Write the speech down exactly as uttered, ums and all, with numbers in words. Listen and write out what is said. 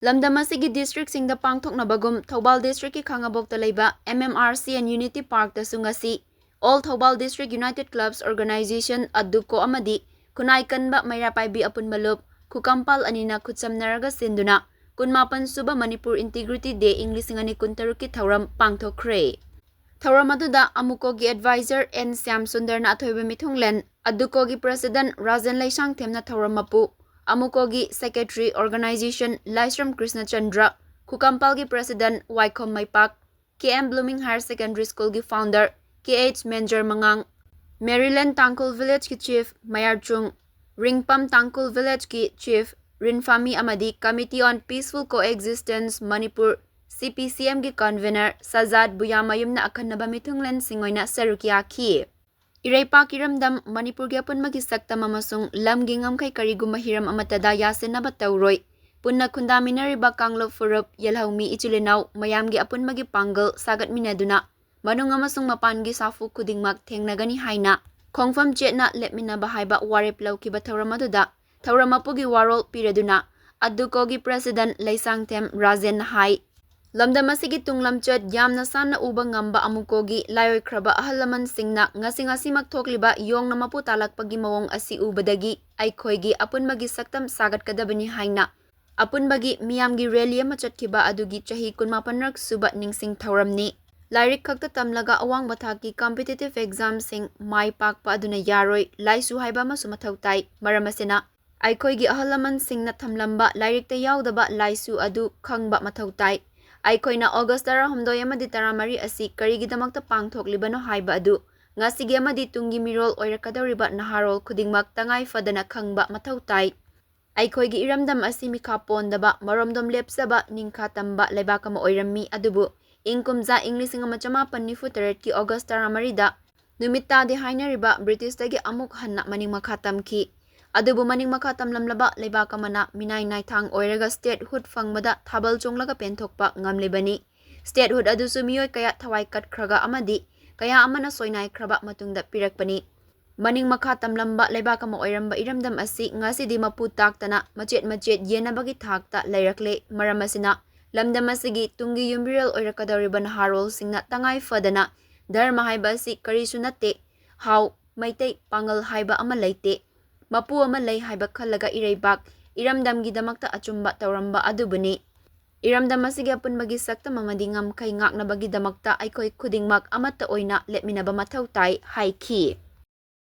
ꯂꯝꯗꯝ ꯑꯁꯤꯒꯤ districtꯁꯤꯡꯗ ꯄꯥꯡꯊꯣꯛꯅꯕꯒꯨꯝ ꯊꯧꯕꯥꯜ districtꯀꯤ ꯈꯥꯉꯕꯣꯛꯇ ꯂꯩꯕ M M R C and Unity Parkꯇꯁꯨ ꯉꯁꯤ All Thoubal District United Clubs Organization, ꯑꯗꯨꯀꯣ ꯑꯃꯗꯤ ꯈꯨꯟꯅꯥꯏ ꯀꯟꯕ ꯃꯩꯔꯥ ꯄꯥꯏꯕꯤ ꯑꯄꯨꯟꯕ ꯂꯨꯞ ꯈꯨꯀꯥꯝꯄꯥꯜ ꯑꯅꯤꯅ ꯈꯨꯠꯁꯝꯅꯔꯒ ꯁꯤꯟꯗꯨꯅ ꯀꯨꯟꯃꯥꯄꯟ ꯁꯨꯕ ꯃꯅꯤꯄꯨꯔ Integrity Day ꯏꯪ ꯂꯤꯁꯤꯡ ꯑꯅꯤ ꯀꯨꯟꯇꯔꯨꯛꯀꯤ ꯊꯧꯔꯝ ꯄꯥꯡꯊꯣꯛꯈ꯭ꯔꯦ꯫ ꯊꯧꯔꯝ ꯑꯗꯨꯗ ꯑꯃꯨꯀꯣꯒꯤ advisor N ꯁ꯭ꯌꯥꯝ ꯁꯨꯟꯗꯔꯅ ꯑꯊꯣꯏꯕ ꯃꯤꯊꯨꯡꯂꯦꯟ, ꯑꯗꯨꯀꯣꯒꯤ president ꯔꯥꯖꯦꯟ ꯂꯩꯁꯥꯡꯊꯦꯝꯅ ꯊꯧꯔꯝ ꯃꯄꯨ, ꯑꯃꯨꯀꯣꯒꯤ secretary organization ꯂꯥꯏꯁ꯭ꯔꯝ ꯀ꯭ꯔꯤꯁꯅꯆꯟꯗ꯭ꯔ, ꯈꯨꯀꯥꯝꯄꯥꯜꯒꯤ president ꯋꯥꯏꯈꯣꯝ ꯃꯩꯄꯥꯛ, K M Blooming Higher Secondary Schoolꯒꯤ founder K H ꯃꯦꯟꯖꯔ ꯃꯉꯥꯡ, ꯃꯦꯔꯤꯂꯦꯟ ꯇꯥꯡꯈꯨꯜ villageꯀꯤ chief ꯃꯌꯥꯔꯆꯨꯡ, ꯔꯤꯡꯄꯝ ꯇꯥꯡꯈꯨꯜ villageꯀꯤ chief ꯔꯤꯟꯐꯥꯃꯤ ꯑꯃꯗꯤ Committee on Peaceful Coexistence Manipur, C P C Mꯒꯤ convener Sajad ꯕꯨꯌꯥꯃꯌꯨꯝꯅ ꯑꯈꯟꯅꯕ ꯃꯤꯊꯨꯡꯂꯦꯟꯁꯤꯡ ꯑꯣꯏꯅ ꯁꯔꯨꯛ ꯌꯥꯈꯤ꯫ ꯏꯔꯩꯄꯥꯛ ꯏꯔꯝꯗꯝ ꯃꯅꯤꯄꯨꯔꯒꯤ ꯑꯄꯨꯟꯕꯒꯤ ꯁꯛꯇꯝ ꯑꯃꯁꯨꯡ ꯂꯝꯒꯤ ꯉꯝꯈꯩ ꯀꯔꯤꯒꯨꯝꯕ ꯍꯤꯔꯝ ꯑꯃꯠꯇꯗ ꯌꯥꯁꯤꯟꯅꯕ ꯇꯧꯔꯣꯏ꯫ ꯄꯨꯟꯅ ꯈꯨꯟꯗꯥꯃꯤꯟꯅꯔꯤꯕ ꯀꯥꯡꯂꯨꯞ ꯐꯨꯔꯨꯞ, ꯌꯦꯜꯍꯧꯃꯤ ꯏꯆꯤꯜ ꯏꯅꯥꯎ ꯃꯌꯥꯝꯒꯤ ꯑꯄꯨꯟꯕꯒꯤ ꯄꯥꯡꯒꯜ ꯁꯥꯒꯠꯃꯤꯟꯅꯗꯨꯅ ꯃꯅꯨꯡ ꯑꯃꯁꯨꯡ ꯃꯄꯥꯟꯒꯤ ꯁꯥꯐꯨ ꯈꯨꯗꯤꯡꯃꯛ ꯊꯦꯡꯅꯒꯅꯤ ꯍꯥꯏꯅ ꯈꯣꯡꯐꯝ ꯆꯦꯠꯅ ꯂꯦꯞꯃꯤꯟꯅꯕ ꯍꯥꯏꯕ ꯋꯥꯔꯦꯞ ꯂꯧꯈꯤꯕ ꯊꯧꯔꯝ ꯑꯗꯨꯗ ꯊꯧꯔꯝ ꯃꯄꯨꯒꯤ ꯋꯥꯔꯣꯜ ꯄꯤꯔꯗꯨꯅ ꯑꯗꯨꯀꯣꯒꯤ president ꯂꯩꯁꯥꯡꯊꯦꯝ ꯔꯥꯖꯦꯟꯅ ꯍꯥꯏ, ꯂꯝꯗꯝ ꯑꯁꯤꯒꯤ ꯇꯨꯡ ꯂꯝꯆꯠ ꯌꯥꯝꯅ ꯁꯥꯟꯅ ꯎꯕ ꯉꯝꯕ ꯑꯃꯨꯀꯣꯒꯤ ꯂꯥꯏꯑꯣꯏꯈ꯭ꯔꯕ ꯑꯍꯜ ꯂꯃꯟꯁꯤꯡꯅ ꯉꯁꯤ ꯉꯁꯤꯃꯛ ꯊꯣꯛꯂꯤꯕ ꯌꯣꯡꯅ ꯃꯄꯨ ꯇꯥꯂꯛꯄꯒꯤ ꯃꯑꯣꯡ ꯑꯁꯤ ꯎꯕꯗꯒꯤ ꯑꯩꯈꯣꯏꯒꯤ ꯑꯄꯨꯟꯕꯒꯤ ꯁꯛꯇꯝ ꯁꯥꯒꯠꯀꯗꯕꯅꯤ ꯍꯥꯏꯅ ꯑꯄꯨꯟꯕꯒꯤ ꯃꯤꯌꯥꯝꯒꯤ rally ꯑꯃ ꯆꯠꯈꯤꯕ ꯑꯗꯨꯒꯤ ꯆꯍꯤ ꯀꯨꯟꯃꯥꯄꯟꯔꯛ ꯁꯨꯕ ꯅꯤꯡꯁꯤꯡ ꯊꯧꯔꯝꯅꯤ꯫ ꯂꯥꯏꯔꯤꯛ ꯈꯛꯇ ꯇꯝꯂꯒ ꯑꯋꯥꯡꯕ ꯊꯥꯛꯀꯤ competitive examꯁꯤꯡ ꯃꯥꯏ ꯄꯥꯛꯄ ꯑꯗꯨꯅ ꯌꯥꯔꯣꯏ, ꯂꯥꯏꯁꯨ ꯍꯥꯏꯕ ꯑꯃꯁꯨ ꯃꯊꯧ ꯇꯥꯏ꯫ ꯃꯔꯝ ꯑꯁꯤꯅ, ꯑꯩꯈꯣꯏꯒꯤ ꯑꯍꯜ ꯂꯃꯟꯁꯤꯡꯅ ꯊꯝꯂꯝꯕ ꯂꯥꯏꯔꯤꯛꯇ ꯌꯥꯎꯗꯕ ꯂꯥꯏꯁꯨ ꯑꯗꯨ ꯈꯪꯕ ꯃꯊꯧ ꯇꯥꯏ꯫ ꯑꯩꯈꯣꯏꯅ August ꯇꯔꯥꯍꯨꯝꯗꯣꯏ ꯑꯃꯗꯤ ꯇꯔꯥꯃꯔꯤ ꯑꯁꯤ ꯀꯔꯤꯒꯤꯗꯃꯛꯇ ꯄꯥꯡꯊꯣꯛꯂꯤꯕꯅꯣ ꯍꯥꯏꯕ ꯑꯗꯨ ꯉꯁꯤꯒꯤ ꯑꯃꯗꯤ ꯇꯨꯡꯒꯤ ꯃꯤꯔꯣꯜ ꯑꯣꯏꯔꯛꯀꯗꯧꯔꯤꯕ ꯅꯍꯥꯔꯣꯜ ꯈꯨꯗꯤꯡꯃꯛ ꯇꯉꯥꯏ ꯐꯗꯅ ꯈꯪꯕ ꯃꯊꯧ ꯇꯥꯏ꯫ ꯑꯩꯈꯣꯏꯒꯤ ꯏꯔꯝꯗꯝ ꯑꯁꯤ ꯃꯤꯈꯥ ꯄꯣꯟꯗꯕ, ꯃꯔꯣꯝꯗꯣꯝ ꯂꯦꯞꯆꯕ, ꯅꯤꯡꯈꯥ ꯇꯝꯕ ꯂꯩꯕꯥꯛ ꯑꯃ ꯑꯣꯏꯔꯝꯃꯤ꯫ ꯑꯗꯨꯕꯨ ꯏꯪ ꯀꯨꯝꯖꯥ ꯏꯪ ꯂꯤꯁꯤꯡ ꯑꯃ ꯆꯃꯥꯄꯟ ꯅꯤꯐꯨ ꯇꯔꯦꯠꯀꯤ August ꯇꯔꯥꯃꯔꯤꯗ ꯅꯨꯃꯤꯠ ꯇꯥꯗꯦ ꯍꯥꯏꯅꯔꯤꯕ Britishꯇꯒꯤ ꯑꯃꯨꯛ ꯍꯟꯅ ꯃꯅꯤꯡ ꯃꯈꯥ ꯇꯝꯈꯤ꯫ ꯑꯗꯨꯕꯨ ꯃꯅꯤꯡ ꯃꯈꯥ ꯇꯝꯂꯝꯂꯕ ꯂꯩꯕꯥꯛ ꯑꯃꯅ ꯃꯤꯅꯥꯏ ꯅꯥꯏꯊꯥꯡ ꯑꯣꯏꯔꯒ statehood ꯐꯪꯕꯗ ꯊꯥꯕꯜ ꯆꯣꯡꯂꯒ ꯄꯦꯟꯊꯣꯛꯄ ꯉꯝꯂꯤꯕꯅꯤ꯫ Statehood ꯑꯗꯨꯁꯨ ꯃꯤꯑꯣꯏ ꯀꯌꯥ ꯊꯋꯥꯏ ꯀꯠꯈ꯭ꯔꯒ ꯑꯃꯗꯤ ꯀꯌꯥ ꯑꯃꯅ ꯁꯣꯏꯅꯥꯏꯈ꯭ꯔꯕ ꯃꯇꯨꯡꯗ ꯄꯤꯔꯛꯄꯅꯤ꯫ ꯃꯅꯤꯡ ꯃꯈꯥ ꯇꯝꯂꯝꯕ ꯂꯩꯕꯥꯛ ꯑꯃ ꯑꯣꯏꯔꯝꯕ ꯏꯔꯝꯗꯝ ꯑꯁꯤ ꯉꯁꯤꯗꯤ ꯃꯄꯨ ꯇꯥꯛꯇꯅ ꯃꯆꯦꯠ ꯃꯆꯦꯠ ꯌꯦꯟꯅꯕꯒꯤ ꯊꯥꯛꯇ ꯂꯩꯔꯛꯂꯦ꯫ ꯃꯔꯝ ꯑꯁꯤꯅ ꯂꯝꯗꯝ ꯑꯁꯤꯒꯤ ꯇꯨꯡꯒꯤ ꯌꯨꯝꯕꯤꯔꯦꯜ ꯑꯣꯏꯔꯛꯀꯗꯧꯔꯤꯕ ꯅꯍꯥꯔꯣꯜꯁꯤꯡꯅ ꯇꯉꯥꯏ ꯐꯗꯅ ꯙꯔꯃ ꯍꯥꯏꯕ ꯑꯁꯤ ꯀꯔꯤꯁꯨ ꯅꯠꯇꯦ, ꯍꯥꯎ, ꯃꯩꯇꯩ ꯄꯥꯉꯜ ꯍꯥꯏꯕ ꯑꯃ ꯂꯩꯇꯦ, ꯃꯄꯨ ꯑꯃ ꯂꯩ ꯍꯥꯏꯕ ꯈꯜꯂꯒ ꯏꯔꯩꯕꯥꯛ ꯏꯔꯝꯗꯝꯒꯤꯗꯃꯛꯇ ꯑꯆꯨꯝꯕ ꯇꯧꯔꯝꯕ ꯑꯗꯨꯕꯨꯅꯤ꯫ ꯏꯔꯝꯗꯝ ꯑꯁꯤꯒꯤ ꯑꯄꯨꯟꯕꯒꯤ ꯁꯛꯇꯝ ꯑꯃꯗꯤ ꯉꯝꯈꯩ ꯉꯥꯛꯅꯕꯒꯤꯗꯃꯛꯇ ꯑꯩꯈꯣꯏ ꯈꯨꯗꯤꯡꯃꯛ ꯑꯃꯠꯇ ꯑꯣꯏꯅ ꯂꯦꯞꯃꯤꯟꯅꯕ ꯃꯊꯧ ꯇꯥꯏ ꯍꯥꯏꯈꯤ꯫